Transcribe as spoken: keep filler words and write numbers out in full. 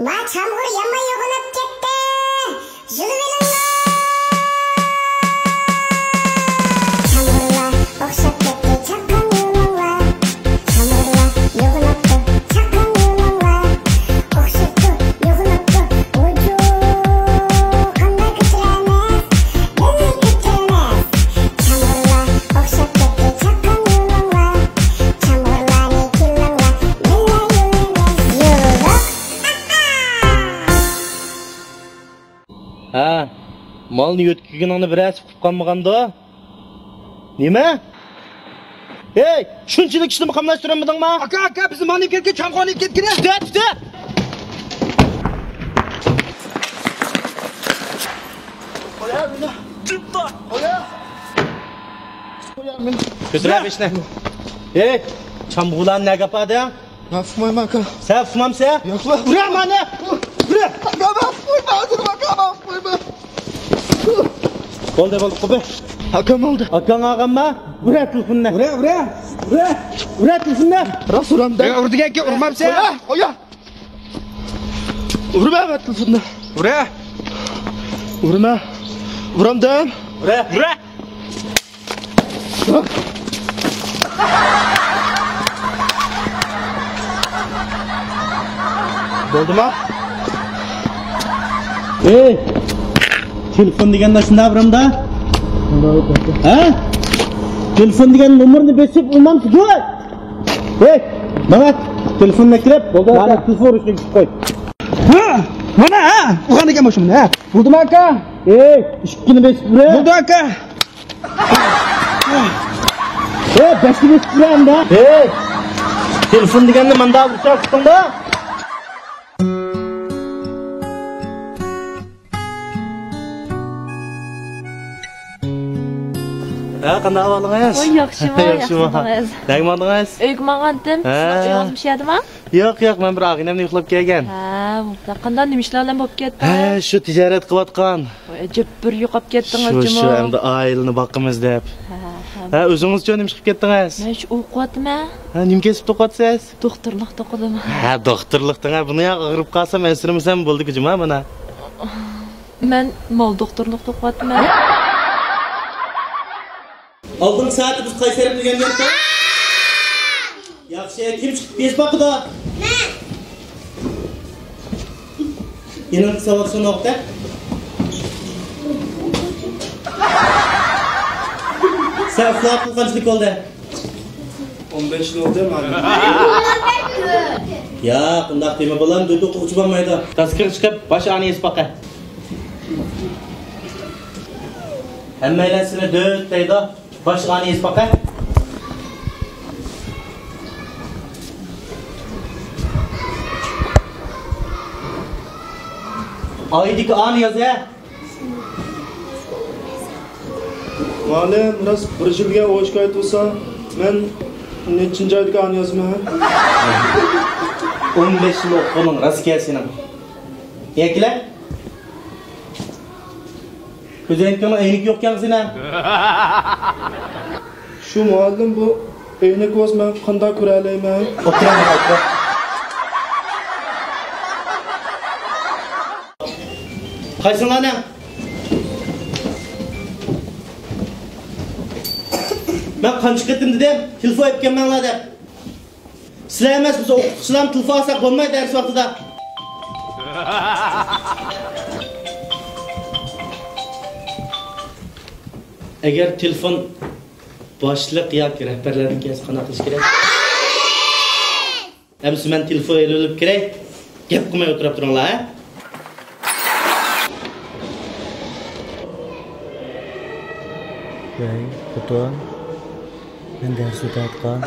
ما چامغۇر يامان يوغىناپ كەتتى. يۈرۈۋېلىڭلار. چامغۇرلار ئوخشاپ كەتتى چاققان يولۇڭلار. چامغۇرلار يوغىناپتۇ چاققان يولۇڭلار. ئوخشاپتۇ، يوغىناپتۇ. ۋۇجۇ، قانداق كۆتۈرەلمەس، بىللە كۆتۈرەلمەس. چامغۇرلار ئوخشاپ كەتتى چاققان يولۇڭلار. چامغۇرلارنى كېلىڭلار، بىللە يۈرىمىز. يولۇق. ھە، مالنى يۆتكىگىنىڭنى بىرەرسى ئۇقۇپ قالمىغاندۇ؟ نېمە؟ ھەي، شۇنچىلىك ئىشنىمۇ قاملاشتۇرالمىدىڭما؟ ئاكا، ئاكا، بىزنىڭ مالنى ئېلىپ كەتكەن، چامغۇرنى ئېلىپ كەتكىنى. تۇتە، تۇتە! قويا مېنى. قويا. قويا مېنى. كۆتۈرە بېشىنى. ھەي، چامغۇرلارنى نەگە ئاپاردىڭ؟ مەن ئۇقمايمەن، ئاكا. سەن ئۇقمامسەن؟ ياق، مەن. ئۇرە مانا! ئۇرە! ئاكا، مەن ئۇقمايمەن، ھازىر، ئاكا، مەن ئۇقمايمەن. بولدى، بولدى، قوپە. ئاكام ئالدى. ئاكاڭ ئالغانما؟ ئۇرە تېلېفوننى. ئۇرە، ئۇرە، ئۇرە. ئۇرە تېلېفوننى. راست ئۇرامدۇ. ئۇر دېگەنكى ئۇرمامسەن؟ قويا، قويا. ئۇرما، ئۇرما تېلېفوننى. ئۇرە. ئۇرما. ئۇرامدىم. ئۇرە. ئۇرە. بولدىما؟ ئەي، تېلېفون دېگەندە شۇنداق بىرىمدا؟ ھە؟ تېلېفون دېگەن نومۇرنى بېسىپ ئۇرمامسىز؟ ھەي، ماڭا تېلېفوننى ئەكىرىپ، بولدى، مانا ئاكا. تېلېفون رۇشنىكى تۇتۇپ قوي. ھە؟ مانا، ھە؟ ئۇرغان ئىكەن مۇشۇنى، ھە؟ بولدىما، ئاكا؟ ئەي، ئىشىكنى بېسىپ ئۇرە. بولدى، ئاكا. ئەي، بەشنى بېسىپ ئۇرە ئەمدى. ئەي، تېلېفون دېگەننى ماندا ئۇرساق تۇتۇڭدا. ھە، قانداق ئەھۋالىڭىز؟ ۋاي، ياخشىما، ياخشىما. ياخشىمۇ. نەگە ماڭدىڭىز؟ ئۆيگە ماڭغانتىم. ھە. سىزنىڭ ئۆيىڭىزمۇ شۇ يەردىما؟ ياق، ياق، مەن بىر ئاغىنەمنىڭ يوقلاپ كەلگەن. ھە، قانداق، نېمە ئىشلار بىلەن بولۇپ كەتتىڭىز؟ ھە، شۇ تىجارەت قىلىۋاتقان. ۋاي، ئەجەب بىر يوقاپ كەتتىڭىز شۇ، جۇمۇ. شۇ، ئەمدى ئائىلىنى باقىمىز دەپ. ھە، ھە. ھە، ئۆزىڭىزچۇ نېمە ئىش قىلىپ كەتتىڭىز؟ مەن شۇ ئوقۇۋاتىمەن. ھە، نېمە كەسىپتە ئوقۇۋاتىسىز؟ دوختۇرلۇقتا ئوقۇدۇم. ھە، دوختۇرلۇقتا، ھە، بۇنى يا ئاغرىپ قالسام، ئەنسىرىمىسەم بولدىكى جۇما مانا. مەن مال دوختۇرلۇقتا ئوقۇۋاتىمەن. ئالدىنقى سائەتتە بىز قايسى تەرەپنى ئۆگەنگەنتۇق؟ ياخشى، كىم چىقىپ بېسىپ باقىدۇ؟ مەن. يېنىڭدىكى ساۋاقدىشىڭنى ئوقۇت. سەن ئۇخلاپ قانچىلىك بولدى؟ ئون بەش يىل بولدى، مۇئەللىم. ياق، ئۇنداق دېمە، بالام، دۆت ئوقۇغۇچى بولمايدۇ. داسكىغا چىقىپ، باش ئانى يېزىپ باقە. ھەممەيلەن سېنى دۆت دەيدۇ. باش ئانى يېزىپ باقە. ئايدىكى ئانى ياز، ھە. مۇئەللىم، راست بىر يىل دېگەن ئوشۇق ئايتىۋالسا، مەن نەچچىنچى ئايدىكى ئانى يازىمەن؟ ئون بەش يىل ئوقۇغىنىڭ راست ئىكەن سېنىڭ. يەكلە. كۆزەينىكىڭنىڭ ئەينىكى يوق ئىكەن سېنىڭ. شۇ مۇئەللىم، بۇ ئەينەك بولسا مەن قانداق كۆرەلەيمەن؟ ئولتۇرۇڭ، ئولتۇرۇڭ. قايسىڭلارنىڭ؟ مەن قانچە قېتىم دېدىم، تېلېفون ئېلىپ كەلمەڭلار دەپ. سىلەر ئەمەس، بىز ئوقۇتقۇچىلارمۇ تېلېفون ئالساق بولمايدۇ دەرس ۋاقتىدا. ئەگەر تېلېفون باشلىق ياكى رەھبەرلەردىن كەلسە قانداق قىلىش كېرەك؟ ئەمىسە مەن تېلېفون ئېلىۋېلىپ كىرەي. گەپ قىلماي ئولتۇراپ تۇرۇڭلار، ھە؟ ۋەي، خوتۇن. مەن دەرس ئۆتۈۋاتقان.